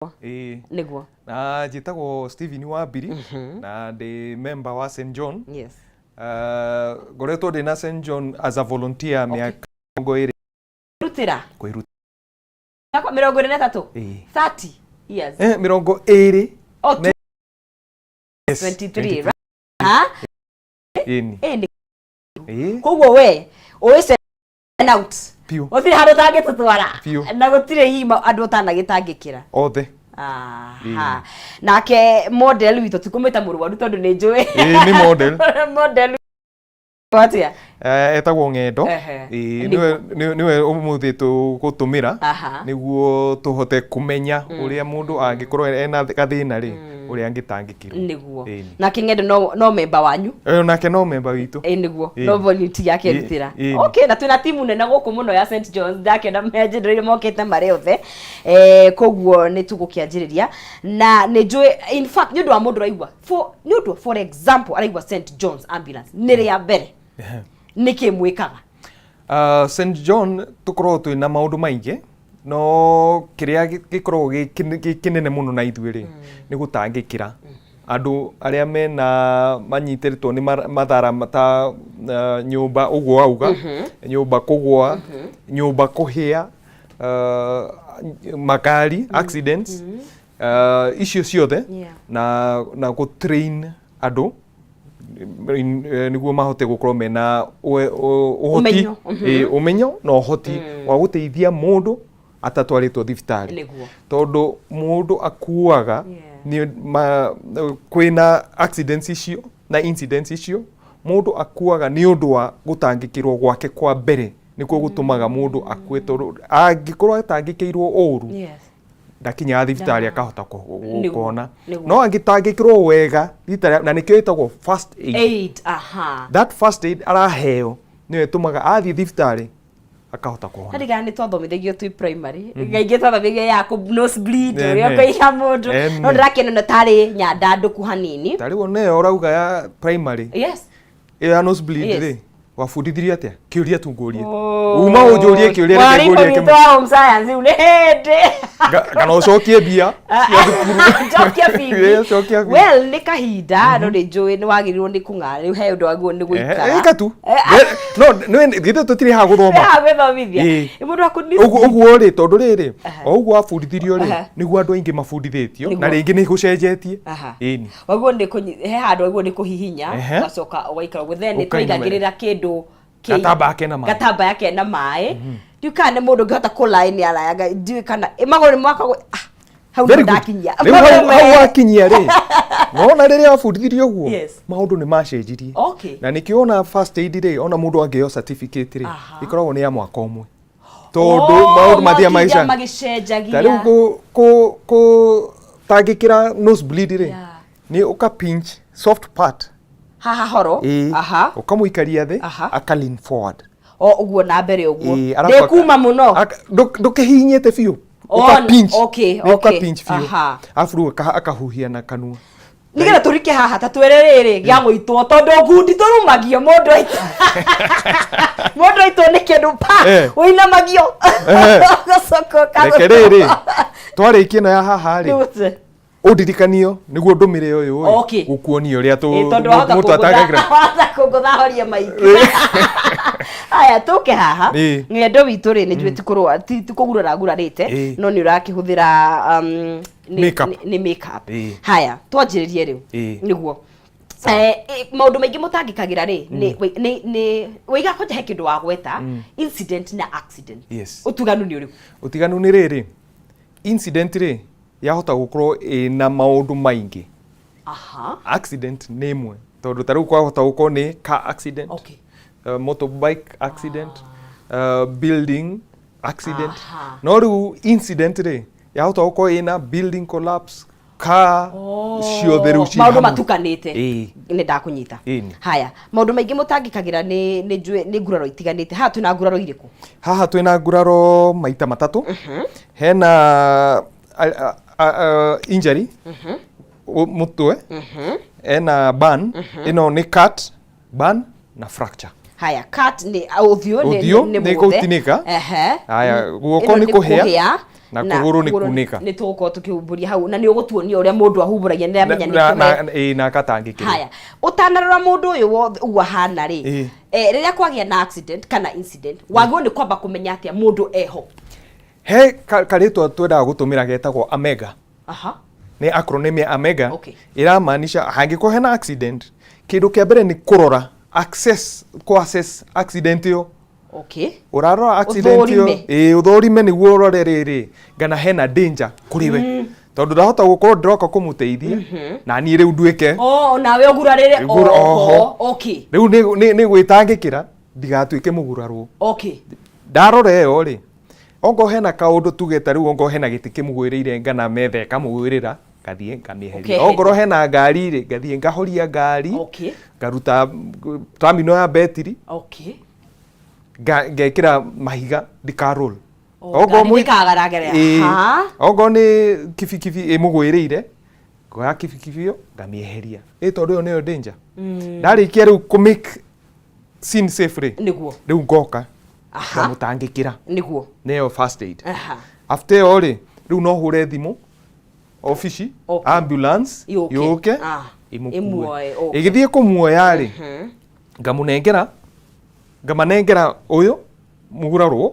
Ĩĩ. Nĩguo. Na njĩtagwo Stephen Wambiri na ndĩ member wa St John. Ngoretwo ndĩ na St John as a volunteer mĩaka 20. Rutĩra. Kwĩruta. Mĩaka 23? Ĩĩ. 30 years. Eh, 20. Oh, Yes, 23, right? Ha? Ĩni. Ĩni. Ĩĩ. Koguo we ũĩ and out. Biũ. Gũtirĩ handũ ũtangĩtũtwara. Biũ. Na gũtirĩ hihi andũ ũtanagĩtangĩkĩra. Othe. Aha. Nake model witũ, tikũmwĩta mũrwaru tondũ nĩ njũĩ. Ĩĩ, nĩ model. Model atĩa? Eh, etagwo Ng'endo. Ehe. Ĩĩ, nĩwe ũmũthĩ tũgũtũmĩra nĩguo tũhote kũmenya ũrĩa mũndũ angĩkorwo ena gathĩna rĩ, ũrĩa angĩtangĩkĩrwo. Nĩguo. Ĩni. Nake Ng'endo no member wanyu? Eh, nake no member witũ. Ĩ, nĩguo. Ĩni. No volunteer akerutĩra. Ĩni. Okay, na twĩna timu nene gũkũ mũno ya St John's, ndakena menjĩrĩire mokĩte marĩ othe. Eh, koguo nĩ tũgũkĩanjĩrĩria na nĩ njũĩ, in fact, nĩ ũndũ wa mũndũ ũraigua for nĩ ũndũ, for example, araigua St John's Ambulance nĩ rĩa mbere, nĩ kĩ mwĩkaga? St John tũkoragwo twĩna maũndũ maingĩ, no kĩrĩa gĩkoragwo gĩ kĩnene mũno na ithuĩ rĩ, nĩ gũtangĩkĩra andũ arĩa mena manyitĩrĩtwo nĩ mathara ta nyũmba ũguo wauga, nyũmba kũgũa, nyũmba kũhĩa, makari accidents, icio ciothe, na gũ train andũ nĩguo mahote gũkorwo mena ũhoti. Ũmenyo. Ĩ, ũmenyo na ũhoti wa gũteithia mũndũ atatwarĩtwo thibitarĩ. Tondũ mũndũ akuaga nĩ kwĩna accidents icio na incidents icio, mũndũ akuaga nĩ ũndũ wa gũtangĩkĩrwo gwake kwa mbere, nĩkuo gũtũmaga mũndũ akue, tondũ angĩkorwo atangĩkĩirwo ũru, ndakinyaga thibitarĩ akahota kũhona. No angĩtangĩkĩrwo wega rita, na nĩkĩo ĩtagwo first aid. Aid, aha. That first aid araheo nĩyo ĩtũmaga athiĩ thibitarĩ akahota kũhona. Harĩ nĩ twathomithagio twĩ primary, kaingĩ twathomithagio ya kũ nose bleed, ũrĩa Ene. ũkũiga mũndũ. Ene. No ndĩrakĩona ĩno tarĩ nyandandũku hanini. Ta rĩu oneyo ũrauga ya primary, ĩyo ya nose bleed rĩ, wabundithirio atĩa? Kĩũria tu ngũrie. Oh. Uma ũnjũrie kĩũria, reke Mwarimũ ngũrie witũ kĩmwe. wa home science rĩu nĩ hĩndĩ. Kana ũcokie mbia cia thukuru. Njokia bibi. Ĩĩ, cokia bibi. Well, nĩ kahinda, no nĩ njũĩ nĩ wagĩrĩirwo nĩ kũng'ara rĩu, he ũndũ wagĩrĩirwo nĩ gũikara. Ĩka tu. No githĩ tũtirĩ haha gũthoma? Haha gwĩthomithia. Ĩĩ. Nĩ mũndũ wa kũ Ũguo rĩ, tondũ rĩrĩ, o ũguo wabundithirio rĩ, nĩguo andũ aingĩ mabundithĩtio, na rĩngĩ nĩ gũcenjetie. Ĩni. Waguo nĩ he handũ waguo nĩ kũhihinya, ũgacoka ũgaikara ũguo, then nĩ Ũkainama. twaigagĩrĩra kĩndũ Gatambaya kena maĩ. Gatambaya kena maĩ. Ndiũĩ kana nĩ mũndũ ũngĩhota kũlaĩ nĩ arayaga, ndiũĩ kana magũrũ nĩ mwakagwo. Ah, hau Very nĩ good. ndakinyia. Rĩu hau wakinyia rĩ, nona rĩrĩa wabundithirio ũguo, maũndũ nĩ macenjirie. Na nĩkĩo ona first aid rĩ, ona mũndũ angĩheo certificate rĩ, ĩkoragwo nĩ ya mwaka ũmwe, tondũ maũndũ mathiaga matinda maica magĩcenjagia. Ta rĩu kũtangĩkĩra nose bleed rĩ, nĩ ũka pinch soft part. Haha horo. Ĩĩ. Ũkamũikaria thĩ, aka lean forward. O ũguo na mbere ũguo. Ĩĩ, arabu Ndĩkuma mũno. Ndũkĩhihinyĩte biũ. Oh, Ũka pinch. Nĩ ũka pinch biũ, arabu rĩu akahuhia na kanua. Nĩgetha tũrike haha, ta twĩre rĩrĩ gĩa gũitwo, tondũ ngundi tũrumagio, mũndũ aitwo, mũndũ aitwo nĩ kĩndũ pa, ũinamagio, ũgacoka Reke rĩrĩ twarĩkia ĩno ya haha rĩ, ũndirikanio nĩguo ndũmĩre ũyũ ĩ, gũkuonia ũrĩa Ĩ, tondũ wahota mũndũ atangĩkĩra. Wahota kũngũtha horia maingĩ. Aya, tũke haha. Ng'endo witũ rĩ, nĩ njũĩ ti kũrũa, ti kũgurara ngurarĩte, no nĩ ũrakĩhũthĩra Makeup. Nĩ makeup. Haya, twanjĩrĩrie rĩu. Nĩguo. Maũndũ maingĩ mũtangĩkagĩra rĩ, nĩ wĩiga kwanja he kĩndũ wagweta, incident na accident. Yes. Ũtuganu nĩ ũrĩkũ? Ũtiganu nĩ rĩrĩ, incident rĩ, yahota gũkorwo ĩna maũndũ maingĩ. Accident nĩ ĩmwe, tondũ ta rĩu kwahota gũkorwo nĩ car accident, motorbike accident, building accident. No rĩu incident rĩ, yahota gũkorwo ĩna building collapse, car ciothe rĩu ciĩ Maũndũ hamwe. matukanĩte. Ĩĩ. Nĩ ndakũnyita. Ĩni. Haya, maũndũ maingĩ mũtangĩkagĩra nĩ njũĩ nĩ nguraro itiganĩte. Haha twĩna nguraro irĩkũ? Haha twĩna nguraro maita matatũ. Hena injury mũtwe, ena burn, ĩno nĩ cut, burn na fracture. Haya, cut nĩ ũthiũ. Ũthiũ Nĩ nĩ mũthe. gũtinĩka. Ehe. Haya, guoko Ĩno nĩ kũhĩa. Kũhĩa. Na kũgũrũ nĩ kunĩka. Nĩ tũgũkorwo tũkĩhumbũria hau na nĩ ũgũtuonia ũrĩa mũndũ ahumbũragia, nĩ ndĩramenya nĩ na, na, ĩĩ, na akatangĩkĩrwo. Haya, ũtanarora mũndũ ũyũ wothe ũguo ahana rĩ, rĩrĩa kwagĩa na accident kana incident, wagĩrĩirwo nĩ kwamba kũmenya atĩa mũndũ eho? He karĩtwa twendaga gũtũmĩra getagwo AMEGA. Nĩ acronym ya AMEGA. Ĩramaanisha hangĩkorwo hena accident, kĩndũ kĩa mbere nĩ kũrora access, kũ assess accident ĩyo. Ũrarora accident ĩyo. Ũthũrime. Ĩĩ, ũthũrime nĩguo ũrore rĩrĩ kana hena danger kũrĩ we, tondũ ndahota gũkorwo ndĩroka kũmũteithia na niĩ rĩu nduĩke Oh, nawe ũgurarĩre oho. Oho. Rĩu nĩ gwĩtangĩkĩra ndigatuĩke mũgurarwo. Ndarora ĩyo rĩ, ongorwo hena kaũndũ, tuge ta rĩu ongorwo hena gĩtĩ kĩmũgwĩrĩire ngana metha ĩkamũgwĩrĩra, ngathiĩ ngamĩeheria. Ũkeheria. Ongorwo hena ngari rĩ, ngathiĩ ngahoria ngari, ngaruta terminal ya betiri, ngekĩra mahiga ndika roll. Oh, Ongorwo ngari ndĩkagaragare. Ĩĩ. Ha. Ongorwo nĩ kibikibi ĩmũgwĩrĩire, ngoya kibikibi ĩyo ngamĩeheria, ĩ tondũ ĩyo nĩyo danger. Ndarĩkia rĩu kũ make scene safe rĩ, rĩu ngoka ngamũtangĩkĩra. Nĩyo first aid. After ĩyo rĩ, rĩu no hũre thimũ obici, ambulance Yũke. yũke ĩmũkue. Ĩmuoe, okay. Ĩgĩthiĩ kũmuoya rĩ, ngamũnengera, ngamanengera ũyũ mũgurarwo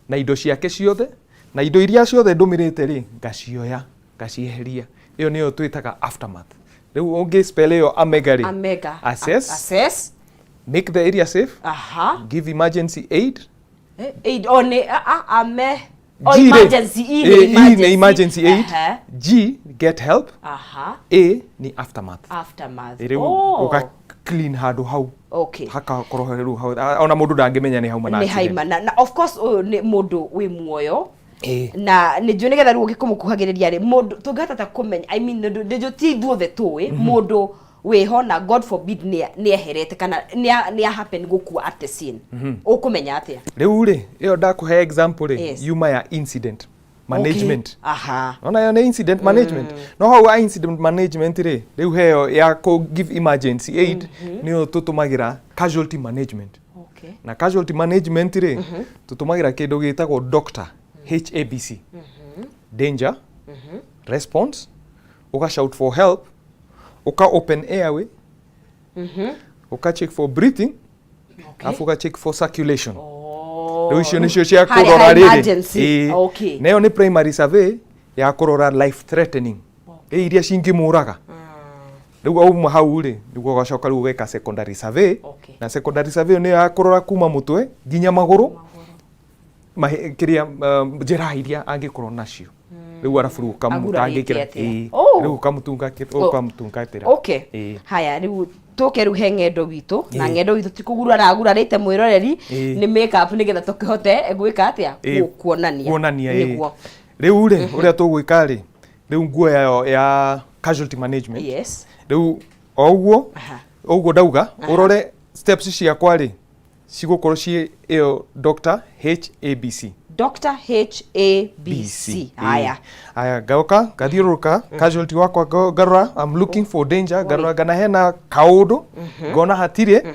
na indo ciake ciothe, na indo iria ciothe ndũmĩrĩte rĩ, ngacioya ngacieheria. Ĩyo nĩyo twĩtaga aftermath. Rĩu ũngĩ spell ĩyo AMEGA rĩ, AMEGA. Assess, Assess. make the area safe, give emergency aid. Aid, oh, nĩ ame, oh, G rĩ, emergency, E nĩ. E nĩ emergency aid. G, get help. A nĩ aftermath. Aftermath. Rĩu ũga clean handũ hau, hakakorwo rĩu hau ona mũndũ ndangĩmenya nĩ hauma na Nĩ accident. haimana na of course ũyũ nĩ mũndũ wĩ muoyo. Na nĩ njũĩ nĩgetha rĩu ũgĩkũmũkuhagĩrĩria rĩ, mũndũ tũngĩhota ta kũmenya, I mean, nĩ njũĩ ti ithuothe tũĩ mũndũ wĩho na God forbid nĩ eherete kana nĩ a happen gũkua at the scene, ũkũmenya atĩa? Rĩu rĩ, ĩyo ndakũhe example rĩ, yuma ya incident management. Ona yo nĩ incident management, no hau ha incident management rĩ, rĩu heyo ya kũ give emergency aid nĩyo tũtũmagĩra casualty management. Na casualty management rĩ, tũtũmagĩra kĩndũ gĩtagwo doctor HABC: danger, response, uga shout for help, uka open airway, uka check for breathing, alafu uka check for circulation. Oh. Rĩu icio nĩcio cia Harĩa kũrora ha rĩrĩ. emergency. Nayo nĩ primary survey ya kũrora life threatening, ĩ iria cingĩmũraga. Rĩu auma hau rĩ, nĩguo ũgacoka rĩu ũgeka secondary survey. Na secondary survey nĩyo ya kũrora kuma mũtwe nginya magũrũ, kĩrĩa njeraha iria angĩkorwo nacio. Rĩu arabu rĩu ũkamũtangĩkĩra. Agurarĩte atĩa? Ĩĩ. Oh. Rĩu ũkamũtungatĩra. Haya, rĩu tũke rĩu he ng'endo witũ na ng'endo witũ ti kũgurara agurarĩte mwĩroreri, nĩ make up nĩgetha tũkĩhote gwĩka atĩa? Kuonania. Kuonania, ĩĩ. Rĩu rĩ, ũrĩa tũgwĩka rĩ, rĩu nguo yayo ya casualty management, rĩu o ũguo, ũguo ndauga ũrore steps ciakwa rĩ, cigũkorwo ciĩ ĩyo Dr HABC. Dr H A B C. Haya. Aya, ngaũka ngathiũrũrũka casualty wakwa, ngarora, I'm looking for danger, ngarora kana hena kaũndũ, ngona hatirĩ.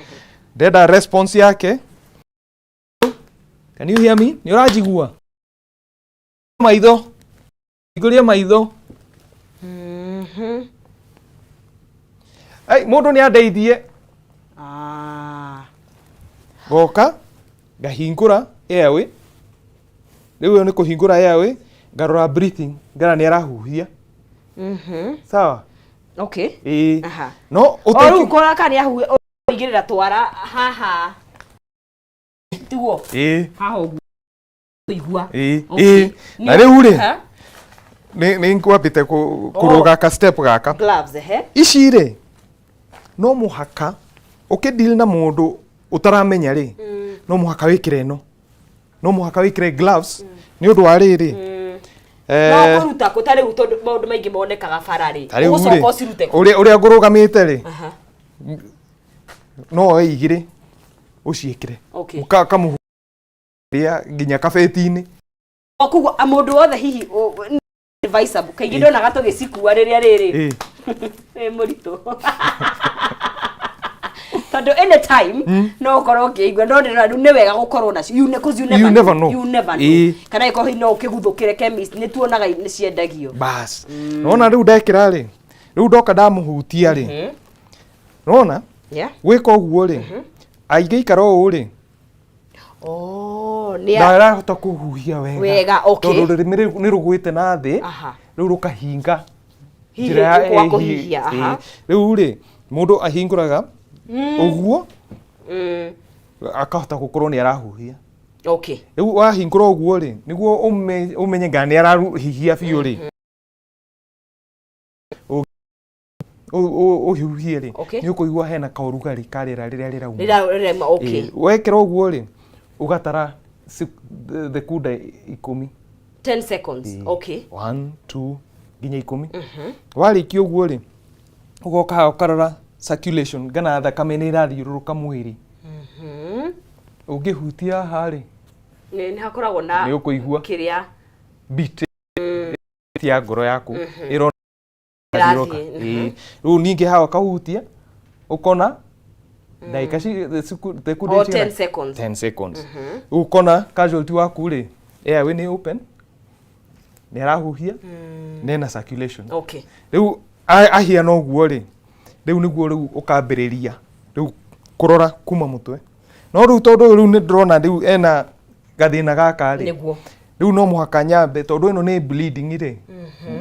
Ndenda response yake. Can you hear me? Nĩ ũranjigua? Maitho, hingũria maitho. Ai, mũndũ nĩ andeithie. Ngoka ngahingũra airway. Rĩu ĩyo nĩ kũhingũra airway, ngarora breathing, ngarora nĩ arahuhia sawa. Ĩĩ. No O rĩu ũteki kora kana nĩ ahuhia, ũigĩrĩra twara haha, tiguo? Ĩĩ. Haha ũguo ũigua. Ĩĩ. Ĩĩ, na rĩu rĩ, nĩ ngwambĩte kũrũga ka step gaka. Gloves, ehe. Ici rĩ, no mũhaka ũkĩ deal na mũndũ ũtaramenya rĩ, no mũhaka wĩkĩre ĩno, no mũhaka wĩkĩre gloves nĩ ũndũ wa rĩrĩ. No kũruta kũ ta rĩu, tondũ maũndũ maingĩ monekaga bara rĩ, Ta rĩu ũgũcoka rĩ, ũcirute kũ? Ũrĩa ngũrũgamĩte rĩ, no oe igĩrĩ ũciĩkĩre. Kamũhuria nginya kabeti-inĩ. O koguo mũndũ wothe hihi nĩ advisable kaingĩ ndonaga tũgĩcikua rĩrĩa rĩrĩ ĩ mũritũ. Ta Tondũ anytime no ũkorwo ũkĩigua, no ndĩrona rĩu nĩ wega gũkorwo nacio. You 'cause you never You never know. You never know. Kana ĩkorwo hihi no ũkĩguthũkĩre chemist, nĩ tuonaga nĩ ciendagio. Bas, nona rĩu ndekĩra rĩ, rĩu ndoka ndamũhutia rĩ, nona gwĩka ũguo rĩ, aingĩikara ũũ rĩ, Oh, nĩ ndarahota kũhuhia wega. Wega, okay. Tondũ rũrĩmĩ rĩu nĩ rũgwĩte na thĩ. Rĩu rũkahinga Hihi njĩra ya kwa kũhihia, aha. Rĩu rĩ, mũndũ ahingũraga ũguo, akahota gũkorwo nĩ arahuhia. Rĩu wahingũra ũguo rĩ, nĩguo ũmenye kana nĩ arahihia biũ rĩ, ũhuhie rĩ, nĩ ũkũigua hena kaũrugarĩ ka rĩera rĩrĩa rĩrauma. Rĩrauma, okay. Wekĩra ũguo rĩ, ũgatara thekunda 10. 10 seconds. Okay. 1, 2 nginya 10. Warĩkia ũguo rĩ, ũgoka haha ũkarora circulation, kana thakame nĩ ĩrathiũrũrũka mwĩrĩ. Ũngĩhutia haha rĩ, Nĩ hakoragwo na nĩ ũkũigua kĩrĩa beat ya ngoro yaku ĩrona ĩrathiĩ. Ĩĩ. Rĩu ningĩ haha ũkahutia ũkona ndagĩka thekunda O cigana? 10 seconds. 10 seconds. Rĩu ũkona casualty waku rĩ, airway nĩ open, nĩ arahuhia, nena circulation. Rĩu ahiana ũguo rĩ, rĩu nĩguo rĩu ũkambĩrĩria rĩu kũrora kuma mũtwe. No rĩu tondũ rĩu nĩ ndĩrona rĩu ena gathĩna gaka rĩ, rĩu no mũhaka nyambe, tondũ ĩno nĩ bleeding rĩ,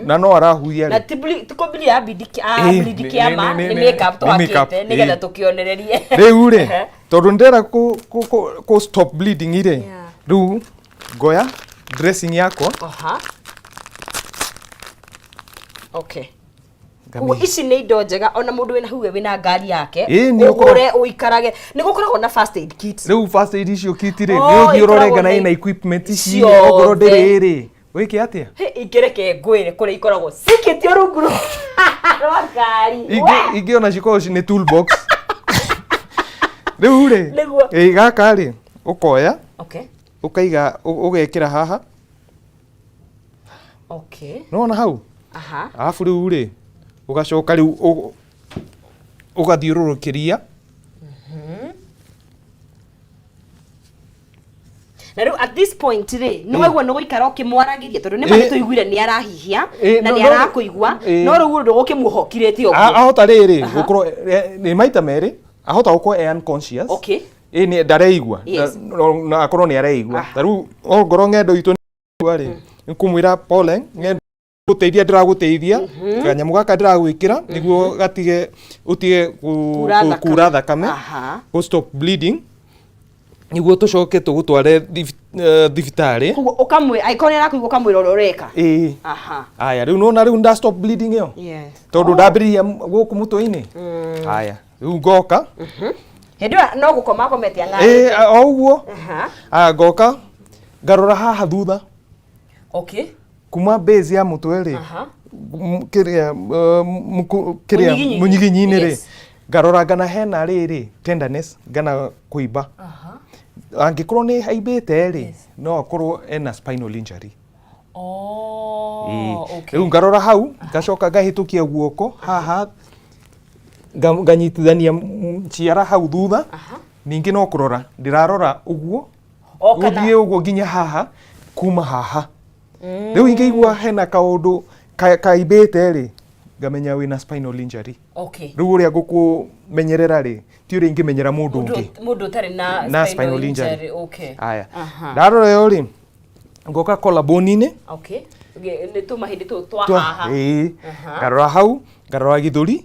na no arahuhia Na rĩ. ti kũbili ya bidi bleed kĩama, nĩ makeup nĩ makeup, tũhakĩte nĩgetha tũkĩonererie. Rĩu rĩ, tondũ ndĩrenda kũ stop bleeding rĩ, rĩu ngoya dressing yakwa. Aha. Okay. Koguo ici nĩ indo njega ona mũndũ wĩna huge wĩna ngari yake, Ĩĩ, nĩ ũgũre ũikarage, nĩ gũkoragwo na first aid kit. Rĩu first aid icio kit rĩ, Oh, nĩ ũthiĩ ũrore ikoragwo kana na ĩna equipment ici, ciothe. ongorwo ndĩrĩ rĩ, wĩke atĩa? Hĩ, ingĩreke ngwĩre kũrĩa ikoragwo cikĩtio rungu rwa ngari. Ingĩ ona cikoragwo nĩ toolbox. Rĩu rĩ, Nĩguo. ĩ, gaka rĩ, ũkoya, ũkaiga, ũgekĩra haha. Nĩwona hau? Arabu rĩu rĩ, ũgacoka rĩu ũgathiũrũrũkĩria. Na rĩu at this point rĩ, nĩ waigua nĩ gũikara ũkĩmwaragĩria, tondũ nĩ ma nĩ tũiguire nĩ arahihia na nĩ arakũigua, no rĩu ũndũ ũkĩmũhokirĩte ũguo. Ahota rĩrĩ gũkorwo nĩ maita merĩ, ahota gũkorwo e unconscious. Ĩ, nĩ ndareigua. Na akorwo nĩ areigua. Ta rĩu ongorwo ng'endo itũ nĩ rĩ, nĩ kũmwĩra pole, ng'endo gũteithia ndĩragũteithia, kanyamũ gaka ndĩragwĩkĩra nĩguo gatige ũtige Kura thakame. kura thakame, gũ stop bleeding, nĩguo tũcoke tũgũtware thibitarĩ. Koguo ũkamwĩra, angĩkorwo nĩ arakũigua, ũkamwĩra ũrĩa ũreka. Ĩĩ. Aya, rĩu nĩwona rĩu nda stop bleeding ĩyo? Tondũ ndambĩrĩria gũkũ mũtwe-inĩ. Aya, rĩu ngoka. Hĩndĩ ĩyo no gũkoma akomete ang'arĩte. Ĩĩ, o ũguo. Aya, ngoka ngarora haha thutha. Kuma base ya mũtwe rĩ, kĩrĩa, kĩrĩa Mũnyiginyigi. mũnyiginyinĩ rĩ, ngarora ngana hena rĩrĩ tenderness, ngana kũimba. Angĩkorwo nĩ haimbĩte rĩ, no akorwo ena spinal injury. Ĩĩ. Rĩu ngarora hau, ngacoka ngahĩtũkia guoko haha, nganyitithania ciara hau thutha. Ningĩ no kũrora ndĩrarora ũguo, O kana gũthiĩ ũguo nginya haha, kuma haha. Rĩu ingĩigua hena kaũndũ kaimbĩte rĩ, ngamenya wĩna spinal injury. Rĩu ũrĩa ngũkũmenyerera rĩ, ti ũrĩa ingĩmenyera mũndũ ũngĩ. Mũndũ ũtarĩ na Na spinal injury. injury. Aya. Ndarora ĩyo rĩ, ngoka collarbone-inĩ. Nĩ tũmahĩndĩ tũtũ twa haha. Ĩĩ. Ngarora hau, ngarora gĩthũri.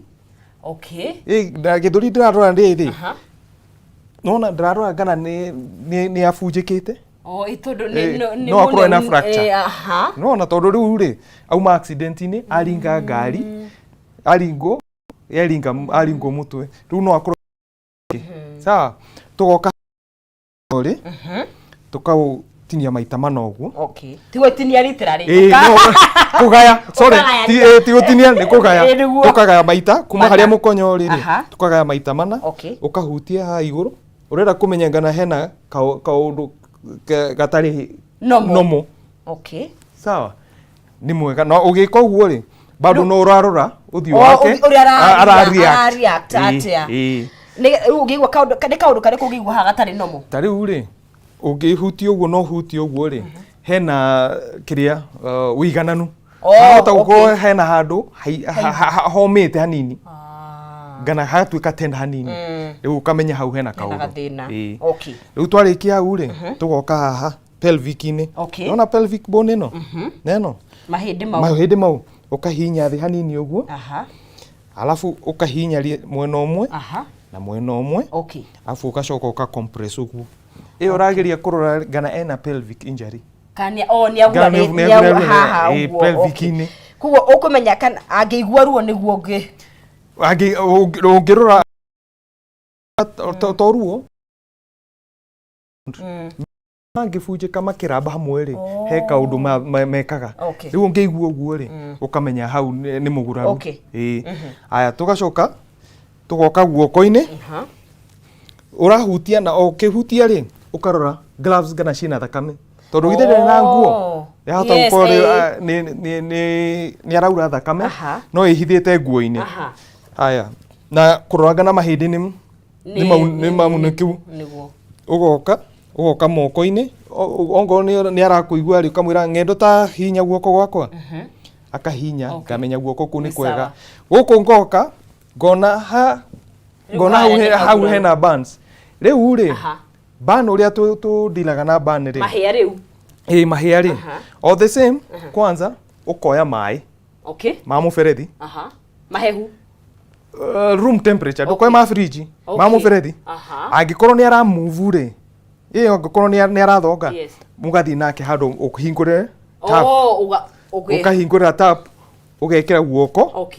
Ĩĩ, na gĩthũri ndĩrarora rĩrĩ. Nona ndĩrarora kana nĩ abunjĩkĩte. Oh, ĩ, tondũ nĩ Ĩĩ, nĩ no akorwo ena mũnene, fracture. ĩ, aha. Nona tondũ rĩu rĩ, auma accident-inĩ, aringa ngari, aringwo, eringa, aringwo mũtwe. Rĩu no akorwo sawa, tũgoka rĩ, tũkaũtinia maita mana ũguo. Ti gũtinia literally. Ĩĩ, no, kũgaya, sorry, Ũkagaya ti gũtinia, nĩ kũgaya. Ĩĩ, nĩguo. Tũkagaya maita kuma Mana. harĩa mũkonyo rĩ, tũkagaya maita mana. Ũkahutia haha igũrũ, ũrenda kũmenya kana hena kaũndũ gatarĩ Normal. normal. Sawa, nĩ mwega. Na ũgĩka ũguo rĩ, bado no ũrarora ũthiũ O, wake, ũrĩa ara react. ara react Ĩĩ, atĩa. ĩĩ. Rĩu ũngĩigua kaũndũ, nĩ kaũndũ karĩkũ ũngĩigua haha gatarĩ normal? Ta rĩu rĩ, ũngĩhutia ũguo na ũhutie ũguo rĩ, hena kĩrĩa ũigananu. Oh, Hahota gũkorwo hena handũ homĩte hanini kana hatuĩka tenda hanini, rĩu ũkamenya hau hena Hena kaũndũ. gathĩna. Ĩĩ. Rĩu twarĩkia hau rĩ, tũgoka haha pelvic-inĩ. Nĩwona pelvic bone ĩno na ĩno? Mahĩndĩ mau. Mahĩndĩ mau ũkahihinya thĩ hanini ũguo, alafu ũkahihinya mwena ũmwe na mwena ũmwe, alafu ũgacoka ũka compress ũguo. Ĩyo ũrageria kũrora kana ena pelvic injury. Kana o nĩ Kana haha ũguo. Pelvic-inĩ. Koguo ũkũmenya kana angĩigua ruo nĩguo ũngĩ Ũngĩrora to ruo mangĩbunjĩka makĩramba hamwe rĩ, he kaũndũ mekaga. Rĩu ũngĩigua ũguo rĩ, ũkamenya hau nĩ mũguraru. Ĩĩ. Aya, tũgacoka tũgoka guoko-inĩ. Ũrahutia na ũkĩhutia rĩ, ũkarora gloves kana ciĩna thakame, tondũ githĩ ndĩrĩ na nguo? Yahota gũkorwo nĩ araura thakame no ĩhithĩte nguo-inĩ. Haya, na kũroranga na mahĩndĩ nĩ maunĩku. Ũgoka ũgoka moko-inĩ, ongorwo nĩ arakũigua rĩ, ũkamwĩra, "Ng'endo, ta hihinya guoko gwakwa." Akahihinya, ngamenya guoko kũu nĩ Nĩ kwega. Sawa. Gũkũ ngoka ngona ha Rĩu ngona hau harĩa nĩ hau kaguraru. Hena burns rĩu rĩ. Burn ũrĩa tũndilaga na burn rĩ, Mahĩa rĩu. Ĩ, mahĩa rĩ, all the same, kwanza ũkoya maĩ ma mũberethi. Mahehu. Room temperature, ndũkoe ma fridge, ma mũberethi. Angĩkorwo nĩ aramove rĩ, ĩ, angĩkorwo nĩ arathonga, mũgathiĩ nake handũ ũhingũre tap. Oh, okay. Ũkahingũrĩra tap, ũgekĩra guoko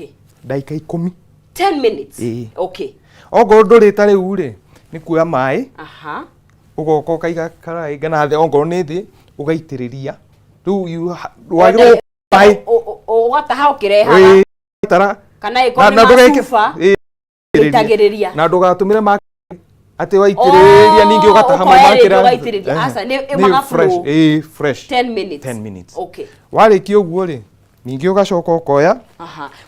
ndagĩka 10. 10 minutes. Ĩĩ. Ongorwo ndũrĩ ta rĩu rĩ, nĩ kuoya maĩ, ũgoka ũkaiga karaĩ kana thĩ, ongorwo nĩ thĩ, ũgaitĩrĩria. Rĩu wagĩrĩirwo maĩ. Ũgataha ũkĩrehaga. Ĩĩ, tara. Kana ĩkorwo Na nĩ ndũgeke macuba. Ĩĩ, Ũitagĩrĩria. Na ndũgatũmĩre ma atĩ waitĩrĩria ningĩ ũgataha Ũkoya mau rĩngĩ makĩra. ũgaitĩrĩria. Aca, Nĩ nĩ fresh, flow. ĩĩ, fresh. 10 minutes. 10 minutes. Warĩkia ũguo rĩ, ningĩ ũgacoka ũkoya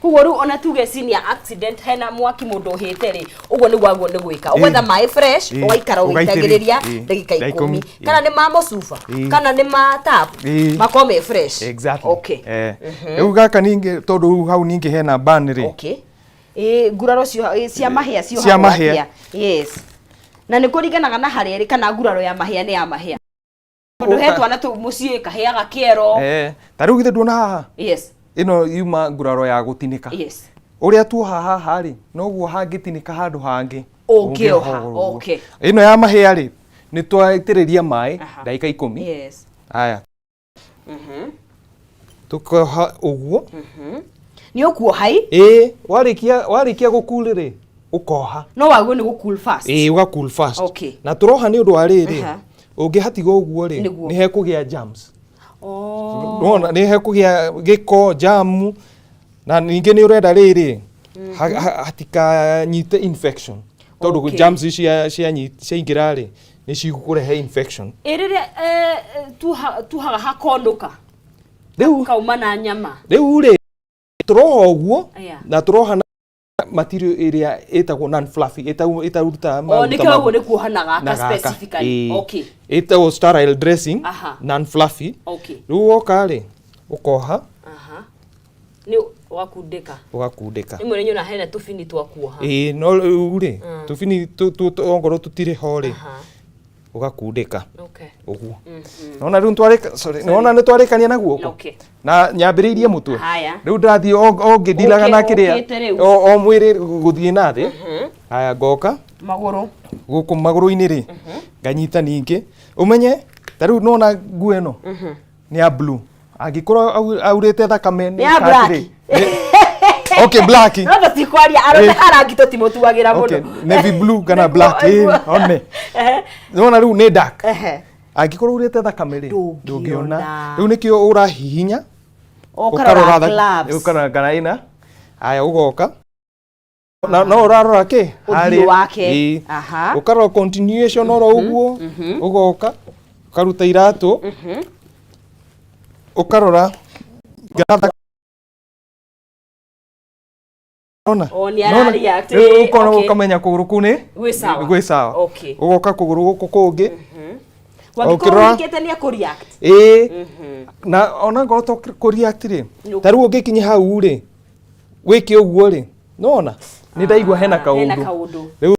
Koguo rĩu ona tuge senior accident, hena mwaki mũndũ ũhĩte rĩ, ũguo nĩguo agwo nĩ gwĩka, ũgwetha maĩ fresh, ũgaikara ũgaitĩrĩria, ũgĩitagĩrĩria ndagĩka ndagĩka 10. 10. Kana nĩ ma mũcuba, kana nĩ ma tap, makorwo me fresh. Exactly. Rĩu gaka ningĩ, tondũ rĩu hau ningĩ hena burn rĩ. Okay, ĩ, nguraro cio cia mahĩa Cia ciohagwo mahĩa. atĩa? Yes, na nĩ kũringanaga na harĩa ĩrĩ, kana nguraro ya mahĩa nĩ ya mahĩa, tondũ he twana tũu mũciĩ kahĩaga kĩero. Ta rĩu githĩ nduona haha? Ĩno yuma nguraro ya gũtinĩka. Ũrĩa tuoha haha rĩ, noguo hangĩtinĩka handũ hangĩ. Ũngĩoha. Ũngĩoha ũguo. Ĩno ya mahĩa rĩ, nĩ twaitĩrĩria maĩ ndagĩka 10. Haya, tũkoha ũguo. Nĩ ũkuoha i? Ĩĩ, warĩkia gũkul rĩ, ũkoha. No wagwo nĩ gũ cool fast. Ĩĩ, ũga cool fast. Na tũroha nĩ ũndũ wa rĩrĩ, ũngĩhatiga ũguo rĩ, nĩ hekũgĩa germs. Nĩwona nĩ hekũgĩa gĩko, jamu, na ningĩ nĩ ũrenda rĩrĩ hatikanyite infection, tondũ germs ciaingĩra rĩ, nĩ cigũkũrehe infection. Ĩ, rĩrĩa tuhaga hakonũka, Rĩu kauma na nyama? Rĩu rĩ, tũroha ũguo na tũroha na material ĩrĩa ĩtagwo non fluffy, ĩtarutaga O maguta. nĩkĩo ũguo nĩ kuoha na gaka Na gaka. specifically. Ĩĩ. Ĩtagwo sterile dressing, non fluffy. Rĩu woka rĩ, ũkoha. Nĩ ũgakundĩka. Ũgakundĩka. Rĩmwe nĩ nyona hena tũbini twa kuoha. Ĩĩ, no rĩu rĩ, tũbini ongorwo tũtirĩ ho rĩ, ũgakundĩka ũguo. Nona rĩu nĩtwarĩka, sorry, nĩwona nĩtwarĩkania na guoko? Na nyambĩrĩirie mũtwe. Rĩu ndĩrathiĩ o ngĩndilaga na kĩrĩa Ũkĩte rĩu. o mwĩrĩ gũthiĩ na thĩ. Haya, ngoka Magũrũ. Gũkũ magũrũ-inĩ rĩ, nganyita ningĩ ũmenye ta rĩu nona nguo ĩno nĩ ya blue, angĩkorwo aurĩte thakame Nĩ ya black. Atĩrĩ, okay, black. No tũtikwaria arũme arangi tũtimũtuagĩra mũno. Navy blue kana black, ĩ, one. Nĩwona rĩu nĩ dark. Angĩkorwo urĩte thakame rĩ, Ndũngĩona. ndũngĩona. Rĩu nĩkĩo ũrahihinya, ũkarora gloves. Ũkarora kana ĩna. Haya, ũgoka na no ũrarora kĩ? Ũthiũ Harĩa. wake. Ĩĩ. Ũkarora continuation oro ũguo, ũgoka ũkaruta iratũ, ũkarora ngatha. Ona. O, nĩ ara react, Rĩu ũkona ũkamenya kũgũrũ kũu nĩ Gwĩ sawa. Gwĩ sawa. Ũgoka kũgũrũ gũkũ kũngĩ. Wangĩkorwo Ũkĩrora- wĩkĩte nĩ akũ react. Ĩĩ. Na ona ngorwo to kũ react rĩ, ta rĩu ũngĩkinya hau rĩ, wĩke ũguo rĩ, nĩwona nĩ ndaigua hena Ah, hena kaũndũ. kaũndũ. Rĩu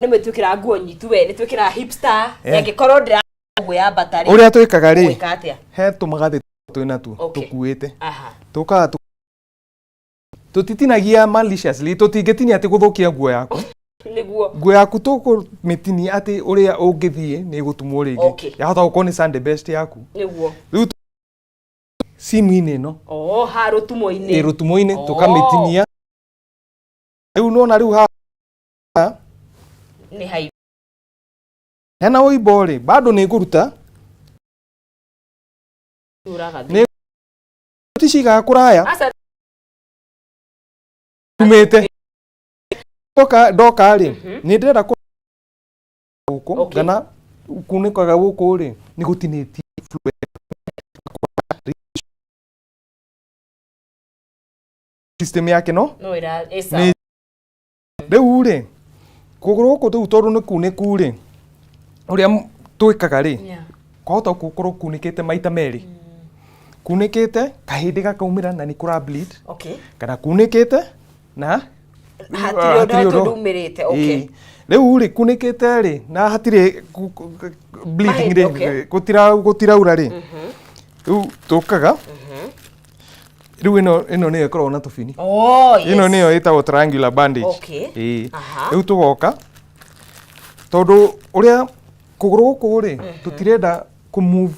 Nĩ mwĩtwĩkĩra nguo nyitu we, nĩ twĩkĩraga hipster. Angĩkorwo ndĩra ngwĩyambata rĩ. Ũrĩa twĩkaga rĩ, Ũgwĩka atĩa? He tũmagathĩ twĩ natuo tũkuĩte. Tũkaga tũtitinagia maliciously, tũtingĩtinia atĩ gũthũkia nguo yaku. Nguo yaku tũkũmĩtinia atĩ ũrĩa ũngĩthiĩ nĩ ĩgũtumwo rĩngĩ. Yahota gũkorwo nĩ Sunday best yaku. Rĩu simu-inĩ ĩno. Oh, ha rũtumo-inĩ. Ĩ, rũtumo-inĩ tũkamĩtinia. Rĩu nĩwona rĩu haha Nĩ hai. Hena ũimbo rĩ, bado nĩ ngũruta. Nĩ ticigaga kũraya. Aca. Tumĩte. Ndoka ndoka rĩ, nĩ ndĩrenda kũ gũkũ kana kunĩkaga gũkũ rĩ, nĩ gũtinĩtie fluid. System yake no No ĩra ĩ sawa. Rĩu rĩ, kũgũrũ gũkũ rĩu tondũ nĩ kunĩku rĩ, ũrĩa twĩkaga rĩ, kwahota gũkorwo kunĩkĩte maita merĩ, kunĩkĩte kahĩndĩ gakaumĩra na nĩ kũra bleed, kana kunĩkĩte na Hatirĩ ũndũ hatirĩ ũndũ umĩrĩte. Ĩĩ. Rĩu rĩ, kunĩkĩte rĩ na hatirĩ bleeding Mahĩndĩ, rĩ, gũtiraura rĩ, rĩu tũkaga rĩu ĩno nĩyo ĩkoragwo na tũbini. Oh, yes. Ĩno nĩyo ĩtagwo triangular bandage. Ĩĩ. Rĩu tũgoka tondũ ũrĩa kũgũrũ gũkũ rĩ, tũtirenda kũ move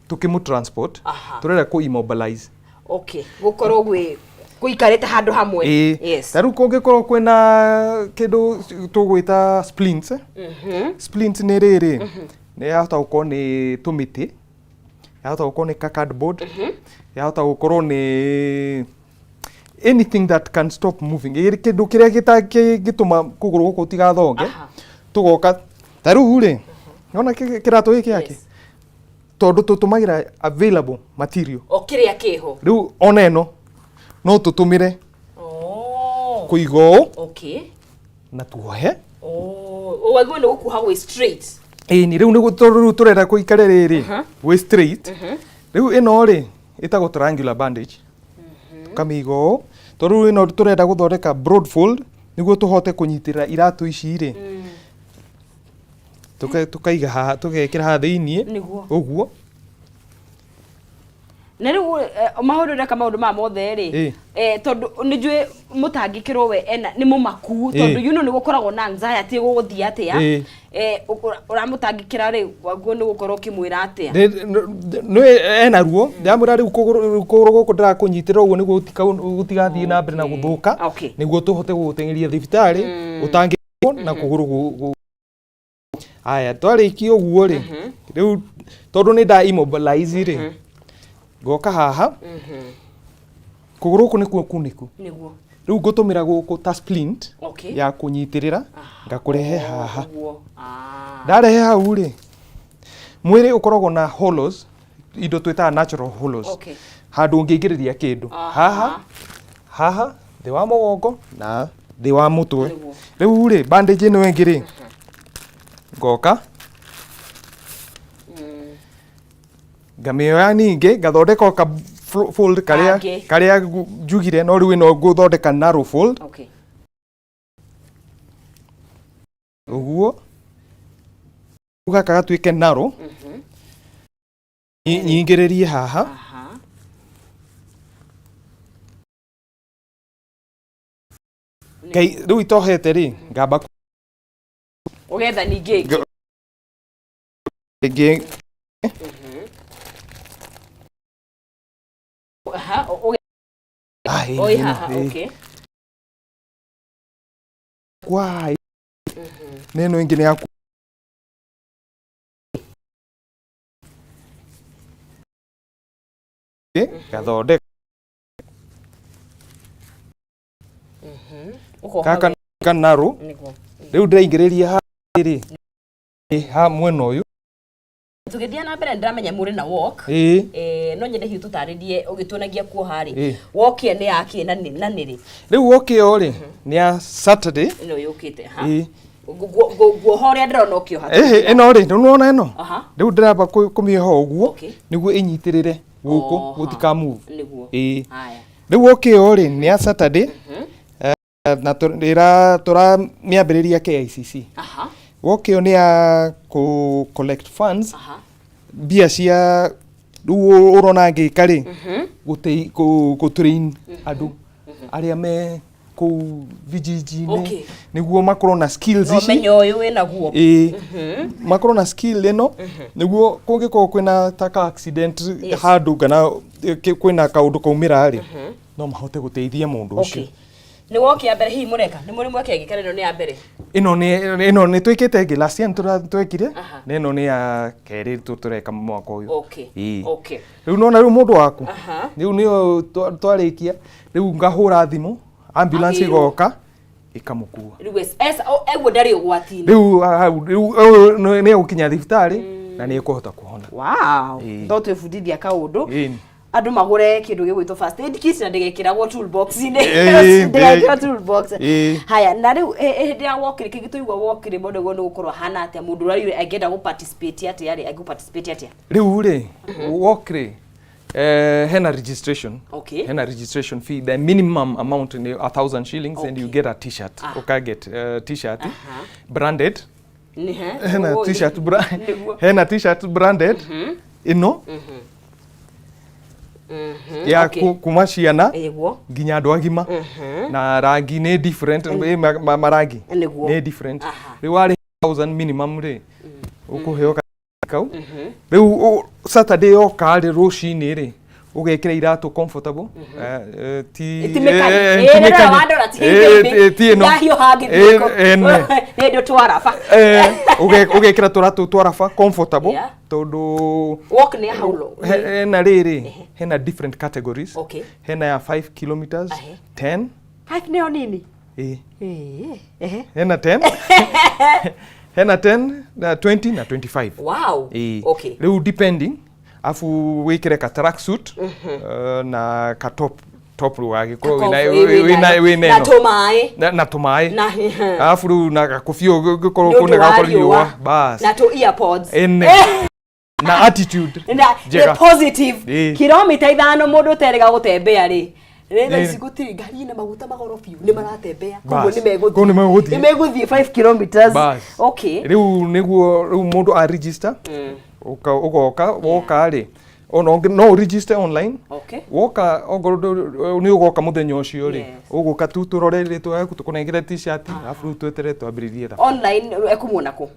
tũkĩmũ transport, tũrenda kũ immobilize. Okay. Gũkorwo gwĩ gũikarĩte handũ hamwe. Ĩĩ. Ta rĩu kũngĩkorwo kwĩna kĩndũ tũgwĩta splints, splints nĩ rĩrĩ, nĩ yahota gũkorwo nĩ tũmĩtĩ, yahota gũkorwo nĩ ka cardboard, yahota gũkorwo nĩ anything that can stop moving. Ĩ, kĩndũ kĩrĩa kĩngĩtũma kũgũrũ gũkũ gũtigathonge. Tũgoka ta rĩu rĩ, nĩwona kĩratũ gĩkĩ gĩake, tondũ tũtũmagĩra available material. O kĩrĩa kĩho. Rĩu ona ĩno no tũtũmĩre kũiga ũũ na tuohe. Oh, waguo nĩ gũkuha gwĩ straight. Ĩĩ, nĩ rĩu nĩ tondũ rĩu tũrenda kũikare rĩrĩ gwĩ straight. Rĩu ĩno rĩ, ĩtagwo triangular bandage, tũkamĩiga ũũ tondũ rĩu ĩno tũrenda gũthondeka broad fold nĩguo tũhote kũnyitĩrĩra iratũ ici rĩ, tũkaiga haha, tũgekĩra haha thĩiniĩ ũguo. Na rĩu maũndũ ndeka maũndũ maya mothe rĩ, tondũ nĩ njũĩ mũtangĩkĩrwo we ena nĩ mũmaku, tondũ you know nĩ gũkoragwo na anxiety gũgũthiĩ atĩa. Ũramũtangĩkĩra rĩ, waguo nĩ gũkorwo ũkĩmwĩra atĩa? Nĩ ena ruo, ndĩramwĩra rĩu kũgũrũ gũkũ ndĩrakũnyitĩrĩra ũguo nĩguo gũtigathiĩ na mbere na gũthũka, nĩguo tũhote gũgũteng'eria thibitarĩ ũtangĩkwo na kũgũrũ Aya, twarĩkia ũguo rĩ, rĩu tondũ nĩ nda immobilize rĩ, ngoka haha, kũgũrũ gũkũ nĩkuo kunĩku. Rĩu ngũtũmĩra gũkũ ta splint ya kũnyitĩrĩra, ngakũrehe haha. Ndarehe hau rĩ, mwĩrĩ ũkoragwo na hollows, indo twĩtaga natural hollows, handũ ũngĩingĩrĩria kĩndũ haha, haha thĩ wa mũgongo na thĩ wa mũtwe. Rĩu rĩ, bandage ĩno ĩngĩ rĩ, ngoka ngamĩoya ningĩ ngathondeka o ka fold karĩa Kangĩ. Karĩa njugire, no rĩu ĩno ngũthondeka narrow fold ũguo. Rĩu gaka gatuĩke narrow, nyingĩrĩrie haha. Ngai rĩu itohete rĩ, ngamba Ũgetha ningĩ ĩngĩ. Ĩngĩ. Aha, Ah, ĩĩ, oi ĩno, haha. Ĩĩ. Kwa na ĩno ĩngĩ nĩ yaku. Gathondeka Ũkoha gaka kanarũ. Rĩu ndĩraingĩrĩria haha rĩ, ha mwena ũyũ. Tũgĩthiĩ na mbere, ndĩramenya mũrĩ na walk. No nyende hihi tũtarĩrie ũgĩtuonagia kuoha rĩ, walk ĩyo nĩ ya kĩ na nĩ rĩ? Rĩu walk ĩyo rĩ, nĩ ya Saturday. Ĩno yũkĩte ha? Ĩĩ. Nguoha ũrĩa ndĩrona ũkĩoha. Ĩno rĩ, rĩu nĩwona ĩno? Rĩu ndĩramba kũmĩoha ũguo nĩguo ĩnyitĩrĩre gũkũ, gũtika move. Ĩĩ. Haya. Rĩu walk ĩyo rĩ, nĩ ya Saturday na tũramĩambĩrĩria KICC. Walk ĩyo nĩ ya kũ collect funds, mbia cia rĩu ũrona ngĩka rĩ, gũ train andũ arĩa me kũu vijiji-inĩ nĩguo makorwo na skills No ici. Menyo ũyũ wĩnaguo. Ĩĩ, makorwo na skill ĩno nĩguo kũngĩkorwo kwĩna ta ka accident handũ kana kwĩna kaũndũ kaumĩra rĩ, no mahote gũteithia mũndũ ũcio. Okay. Nĩ walk ya mbere hihi mũreka? Nĩ mũrĩ mweka ĩngĩ kana ĩno nĩ ya mbere? Ĩno nĩ twĩkĩte ĩngĩ, last year nĩ twekire, na ĩno nĩ ya kerĩ tũreka mwaka ũyũ. Ĩĩ. Rĩu nona rĩu mũndũ waku, rĩu nĩyo twarĩkia, rĩu ngahũra thimũ, ambulance Agĩrwo. Ĩgoka ĩkamũkua. Rĩu eguo ndarĩ ũgwati-inĩ. Rĩu hau rĩu ũyũ nĩ egũkinya thibitarĩ na nĩ ekũhota kũhona. Wow. Ĩĩ. No twĩbundithia kaũndũ. Ĩĩ. Andũ magũre kĩndũ gĩgwĩtwo first aid kit na ndĩgekĩragwo toolbox-inĩ. Ndĩgekĩrwo toolbox. Haya, na rĩu hĩndĩ ya walk rĩ, kĩngĩ tũigua walk rĩ, mũndũ ũguo nĩ gũkorwo hana atĩa? Mũndũ ũrĩa angĩenda gũ participate atĩa rĩ, angĩ participate atĩa? Rĩu rĩ, walk rĩ, hena registration. Hena registration fee. The minimum amount ni 1,000 shillings and you get a T-shirt. Uka get T-shirt branded. Nĩ he? Hena T-shirt Nĩguo. Hena T-shirt branded ĩno ya kuma ciana nginya andũ agima, na rangi nĩ different, marangi nĩ different. Rĩu warĩ 1000 minimum rĩ, ũkũheo kau. Rĩu Saturday yoka rĩ, rũcinĩ rĩ, ũgekĩra iratũ comfortable, ti Ti mĩkani. Ti Ĩĩ, mĩkani. wandora ti Ti ĩno. Ndahiũha ngĩthiĩ kũ. Ene. Nĩ twaraба. Ũgekĩra tũratũ twa raba comfortable tondũ Walk nĩ ya how long? Hena rĩrĩ, hena different categories. Hena ya 5 kilometers, 10. Five nĩyo nini? Ĩĩ. Ĩĩ. Ehe. Hena 10, hena 10 na 20 na 25. Ĩĩ. Rĩu depending, afu wĩkĩre ka track suit na ka top top, rĩu agĩkorwo wĩna wĩna wĩna Na ĩno. tũmaĩ. Na tũmaĩ. Na Alafu rĩu na gakobia ũngĩkorwo Nĩ ũndũ kũna wa gakorwo riũa. riũa bas. Na tũ earpods. Ene. Na attitude Na njega. nĩ positive. Kilomita 5 mũndũ ũterĩga gũtembea rĩ, rĩ thaa ici gũtirĩ ngari na maguta magoro biũ, nĩ maratembea, koguo Bas. nĩ megũthiĩ. Koguo nĩ megũthiĩ. Nĩ megũthiĩ 5 kilometers. Bas. Rĩu nĩguo rĩu mũndũ a register, ũgoka, woka rĩ, ona no ũregister online. Woka, ongorwo nĩ ũgoka mũthenya ũcio rĩ, ũgũka tu tũrore rĩtwa yaku, tũkũnengere T-shirt, alafu rĩu tweterere twambĩrĩrie thabarĩ. Online ekũmuona kũ?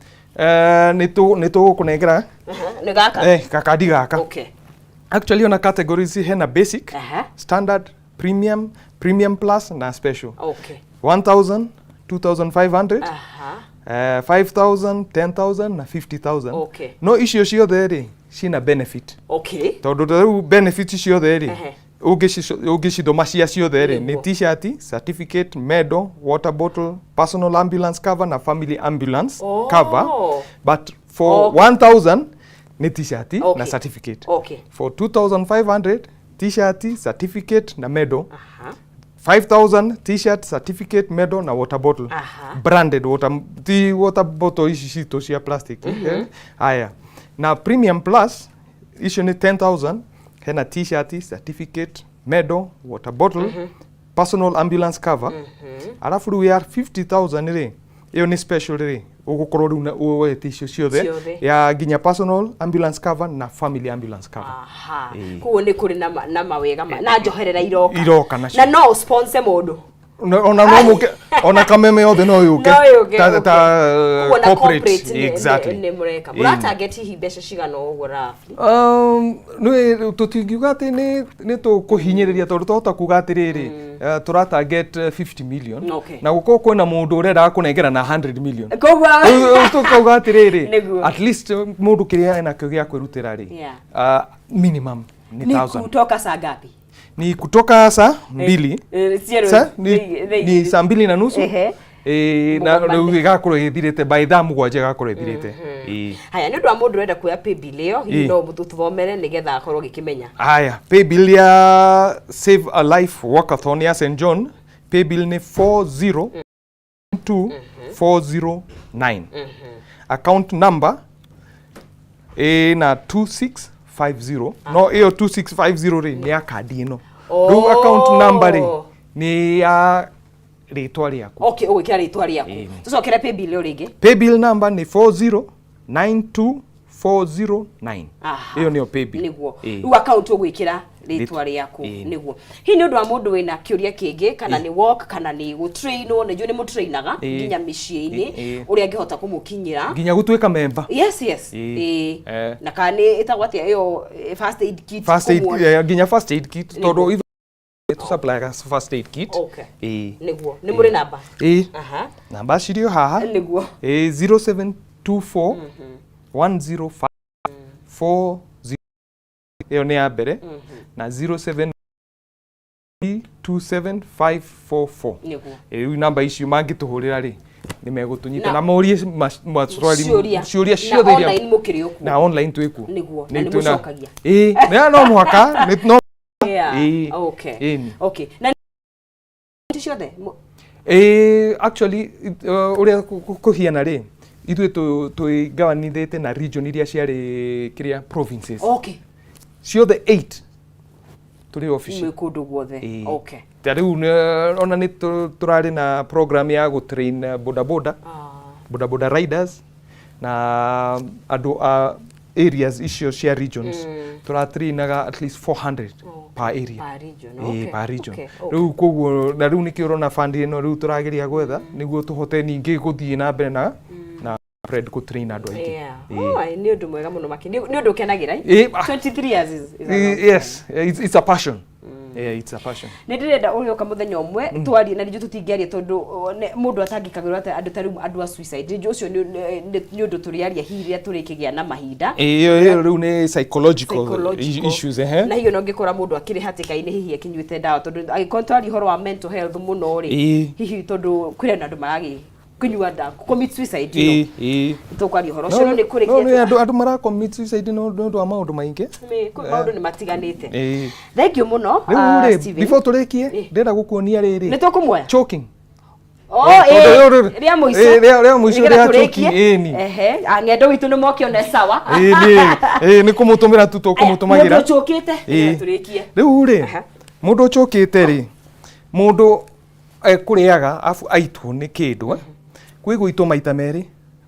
Nĩ tũgũkũnengera. Nĩ gaka? Gakandi gaka. Actually ona categories, hena basic, standard, premium, premium plus na special. 1000, 2500, 5000, 10,000 na 50,000. No icio ciothe rĩ, ciĩna benefit, tondũ rĩu benefit ciothe rĩ, ũngĩcithoma cia ciothe rĩ, nĩ T-shirt, certificate, medal, water bottle, personal ambulance cover na family ambulance cover. But for 1000 nĩ T-shirt na certificate. For 2500, T-shirt, certificate na medal. 5000, T-shirt, certificate, medal na water bottle. Branded water, ti water bottle ici citũ cia plastic. Haya, na premium plus icio nĩ 10,000, hena T-shirt, certificate, medal, water bottle, personal ambulance cover. Arabu rĩu ya 50,000 rĩ, ĩyo nĩ special rĩ, ũgũkorwo rĩu na woete icio ciothe, Ciothe. ya nginya personal ambulance cover na family ambulance cover. Koguo nĩ kũrĩ na mawega na njoherera iroka. Iroka nacio. Na no sponsor mũndũ. Ona no mũke, ona kameme yothe no yũke. No yũke, ta, ta Koguo na corporate, corporate exactly. nĩ mũreka. Mũratarget hihi mbeca cigana ũguo roughly? Nĩ tũtingiuga atĩ nĩ tũkũhinyĩrĩria, tondũ twahota kuga atĩrĩrĩ, tũra target 50 million, na gũkorwo kwĩna mũndũ ũrenda kũnengera na 100 million. Koguo Rĩu tũkauga atĩrĩrĩ, at least mũndũ kĩrĩa enakĩo gĩa kwĩrutĩra rĩ, minimum nĩ Ni 1000. kutoka saa ngapi? Ni kutoka saa 2. Zero. Sa, ni saa 2 na nusu. Ĩĩ, na Mũgomane. rĩu ĩgakorwo ĩthirĩte by thaa 7 ĩgakorwo ĩthirĩte. Ĩĩ. Haya, nĩ ũndũ wa mũndũ ũrenda kuoya paybill ĩyo, hihi no tũthomere nĩgetha akorwo agĩkĩmenya? Haya, paybill ya Save a Life Walkathon ya St John, paybill nĩ 402 409. Account number ĩna 2650, no ĩyo 2650 rĩ, nĩ ya kandi ĩno. Rĩu account number rĩ, nĩ ya rĩtwa rĩaku. Okay, ũgwĩkĩra rĩtwa rĩaku. Tũcokere paybill ĩyo rĩngĩ. Paybill number nĩ 4092409. Ĩyo nĩyo paybill. Rĩu account ũgwĩkĩra rĩtwa rĩaku. Nĩguo. Hihi nĩ ũndũ wa mũndũ wĩna kĩũria kĩngĩ, kana nĩ walk, kana nĩ gũtrainwo, nĩ njũĩ nĩ mũtrainaga nginya mĩciĩ-inĩ, ũrĩa angĩhota kũmũkinyĩra? Nginya gũtuĩka member. Yes. Na kana nĩ ĩtagwo atĩa ĩyo, first aid kit? First aid, kũmuona. Nginya first aid kit, tondũ ithuĩ tũsupply first aid kit. Nĩguo, nĩ mũrĩ namba? Ĩĩ. Namba cirĩ o haha. Ĩĩ, 0724 105 40, ĩyo nĩ ya mbere, na 07 27544. Rĩu namba icio mangĩtũhũrĩra rĩ, nĩ megũtũnyita na morie maswali, ciũria, ciũria na ciothe iria online mũkĩrĩ o kuo? Na online twĩ kuo. Nĩguo, na nĩ mũcokagia? Ĩĩ, no mũhaka no. Ĩni. Okay, na ciothe Ĩĩ, actually ũrĩa kũhiana rĩ, ithuĩ twĩgawanithĩte na region iria ciarĩ kĩrĩa, provinces ciothe 8 tũrĩ obici. Mwĩ kũndũ guothe? Ĩĩ. Ta rĩu ona nĩ tũrarĩ na program ya gũtrain boda boda, boda boda riders na andũ a areas icio cia regions. Tũratrainaga at least 400 per area. Per region. Ĩĩ, per region. Okay. Rĩu koguo na rĩu nĩkĩo ũrona fund ĩno rĩu tũrageria gwetha nĩguo tũhote ningĩ gũthiĩ na mbere na spread gũtrain andũ aingĩ. Oh, nĩ ũndũ mwega mũno makĩria, nĩ ũndũ ũkenagĩra. 23 years is a long. Yes, it's a passion. Yeah, it's a passion. Nĩ ndĩrenda ũrĩũka mũthenya ũmwe twarie, na nĩnjũ tũtingĩaria tondũ mũndũ atangĩkagĩrwo atĩ andũ ta rĩu andũ a suicide, nĩnjũ ũcio nĩ ũndũ tũrĩaria hihi rĩrĩa tũrĩkĩgĩa na mahinda. Ĩyo rĩu nĩ psychological, Psychological. issues, ehe. Na hihi ona ũngĩkora mũndũ akĩrĩ hatĩka-inĩ, hihi akĩnyuĩte ndawa, tondũ angĩkorwo twaria ũhoro wa mental health mũno rĩ, hihi tondũ kwĩna na andũ maragĩ kũnyua ndawa, commit suicide. Tũkwaria ũhoro ũcio, no nĩ No, kũrĩkia. nĩ andũ mara commit suicide nĩ ũndũ wa maũndũ maingĩ. Maũndũ nĩ matiganĩte. Thank you mũno, Rĩu rĩ, Steven. before tũrĩkie, ndĩrenda gũkuonia rĩrĩ. Nĩ tũkũmuoya. Choking. Oh, Tondũ rĩa mũico. Rĩa mũico Nĩgetha rĩa tũrĩkie. choking, ĩni. Ehe, ng'endo witũ nĩ moke one sawa. Ĩĩ, nĩ kũmũtũmĩra tu tũkũmũtũmagĩra. Mũndũ ũcũkĩte, nĩgetha tũrĩkie. Rĩu rĩ, mũndũ ũcũkĩte rĩ, mũndũ ekũrĩaga abu aitwo nĩ kĩndũ, eh? Kwĩ gũitwo maita merĩ,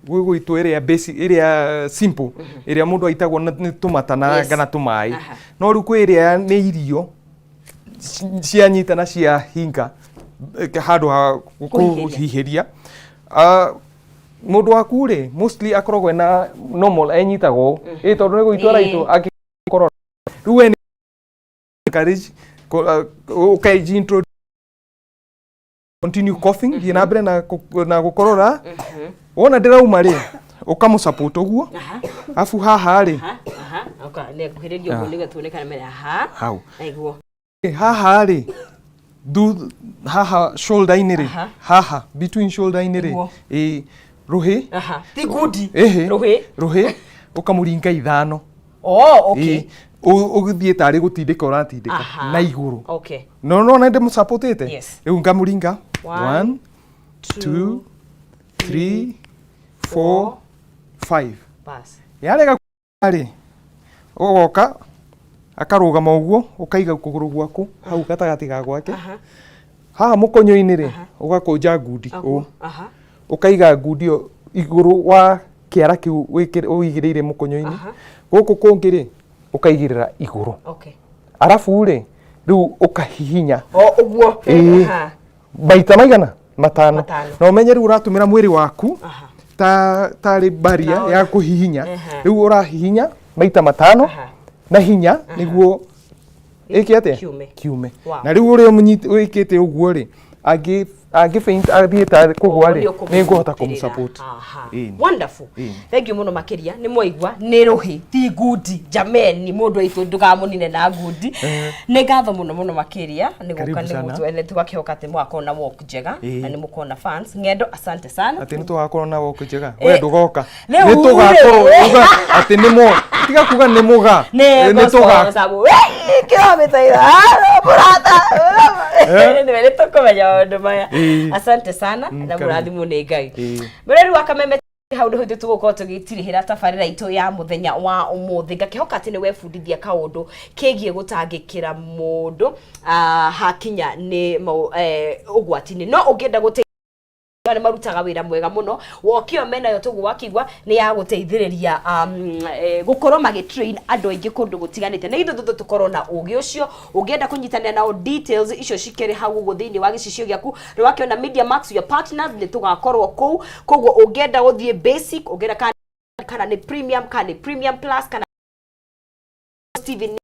gwĩ gũitwo ĩrĩa basic, ĩrĩa simple, ĩrĩa mũndũ aitagwo nĩ tũmatana kana tũmaĩ. No rĩu kwĩ ĩrĩa nĩ irio cianyita na ciahinga handũ ha Kũhihĩria. Kũhihĩria. Ah, mũndũ waku rĩ, mostly akoragwo ena normal, enyitagwo ũũ, ĩ tondũ nĩ gũitwo araitwo akĩkorora. Rĩu we nĩ encourage ũkaji introduce, continue coughing, thiĩ na mbere na gũkorora. Wona ndĩrauma rĩ, ũkamũ support ũguo. Abu haha rĩ, Aha, aha. Oka, nĩ nguhĩrĩria ũguo nĩguo tuone kana mena aha. Hau. Naiguo. Haha rĩ, haha shoulder-inĩ rĩ, haha between shoulder-inĩ rĩ, ĩ rũhĩ. Ti ngundi. Ĩhĩ. Rũhĩ. Rũhĩ ũkamũringa ithano. Oh, okay. Ĩ, ũgĩthiĩ tarĩ gũtindĩka ũratindĩka na igũrũ. No nona ndĩmũsupportĩte. Rĩu ngamũringa. One, 1, 2, 3, 4, 5. Bas. Yarega rĩ, ũgoka akarũgama ũguo, ũkaiga kũgũrũ gwaku hau gatagatĩ ga gwake. Haha mũkonyo-inĩ rĩ, ũgakũnja ngundi ũũ. Ũkaiga ngundi ĩyo igũrũ wa kĩara kĩu ũigĩrĩire mũkonyo-inĩ. Gũkũ kũngĩ rĩ, ũkaigĩrĩra igũrũ. Arabu rĩ, rĩu ũkahihinya. O ũguo. Ĩĩ. Maita maigana? Matano. Matano. Na ũmenye rĩu ũratũmĩra mwĩrĩ waku ta tarĩ baria Naona. ya kũhihinya. Rĩu ũrahihinya maita matano na hinya nĩguo ĩke atĩa? Kiume. Kiume. Wow. Na rĩu ũrĩa wĩkĩte ũguo rĩ, Angĩ angĩ faint athiĩ tarĩ kũgwa rĩ, nĩ ngũhota kũmũ support. Aha. Ĩni. Wonderful. Ĩni. Thank you mũno makĩria. Nĩ mwaigua nĩ rũhĩ ti ngundi. Jameni mũndũ aitũ ndũkamũnine na ngundi. Nĩ ngatho mũno mũno makĩria nĩ gũka Karibu nĩ sana. gũtũ tũgakĩhoka atĩ mũgakorwo na walk njega Ĩĩ. na nĩ mũkona fans. Ng'endo asante sana. Atĩ nĩ tũgakorwo na walk njega. Eh, We ndũgoka. Rĩu Nĩ tũgakorwo rĩ. uga atĩ nĩ mo tiga kuga nĩ mũga. Nĩ Eh, nĩ tũga. Mũrata. Nĩ tũkũmenya maũndũ maya. Ĩĩ. Asante sana na karibu. mũrathimwo nĩ Ngai. Ĩĩ. Mũreri wa Kameme, hau nĩho ithuĩ tũgũkorwo tũgĩtirihĩra tabarĩra itũ ya mũthenya wa ũmũthĩ. Ngakĩhoka atĩ nĩ webundithia kaũndũ kĩgiĩ gũtangĩkĩra mũndũ hakinya nĩ ũgwati-inĩ. No ũngĩenda gũteithia, nĩ marutaga wĩra mwega mũno. Wokio menayo toguo wakigua nĩ ya gũteithĩrĩria gũkorwo magĩtrain andũ aingĩ kũndũ gũtiganĩte, na ithuĩ tũtũ tũkorwo na ũgĩ ũcio. Ũngĩenda kũnyitanĩra nao, details icio cikĩrĩ hau ũguo thĩinĩ wa gĩcicio gĩaku. Nĩ wakĩona Media Max, your partners, nĩ tũgakorwo kũu. Koguo ũngĩenda gũthiĩ basic, ũngĩenda kana nĩ premium, kana nĩ premium plus, kana Steven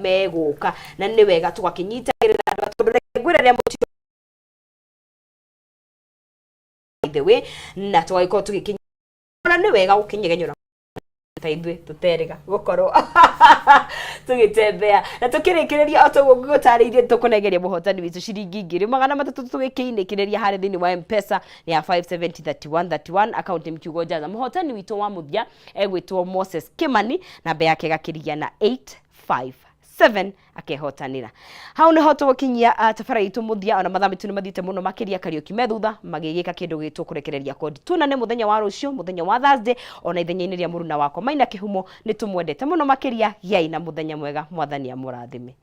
megũka, na nĩ wega tũgakĩnyitagĩrĩra andũ, tondũ reke ngwĩre rĩa mũtino by the way, na tũgagĩkorwo tũgĩkinya ona nĩ wega gũkĩnyegenyũra ta ithuĩ tũterĩga gũkorwo tũgĩtembea. Na tũkĩrĩkĩrĩria, o toguo ngũgũtarĩirie, tũkũnengeria mũhotani witũ ciringi 1300 tũgĩkĩinĩkĩrĩria harĩ thĩinĩ wa M-Pesa nĩ ya 5703131, account nĩ Mkiugo Jaza. Mũhotani witũ wa mũthia egwĩtwo Moses Kimani, namba yake ĩgakĩrigia na 857, akehotanĩra. Hau nĩho tũgũkinyia tabara itũ mũthia. Ona mathaa maitũ nĩ mathiĩte mũno makĩria. Kariũki me thutha magĩgĩka kĩndũ gĩtwo kũrekereria kodi. Tuonane mũthenya wa rũciũ, mũthenya wa Thursday, ona ithenya-inĩ rĩa mũruna wakwa Maina Kĩhumo. Nĩ tũmwendete mũno makĩria. Gĩai na mũthenya mwega, Mwathani amũrathime.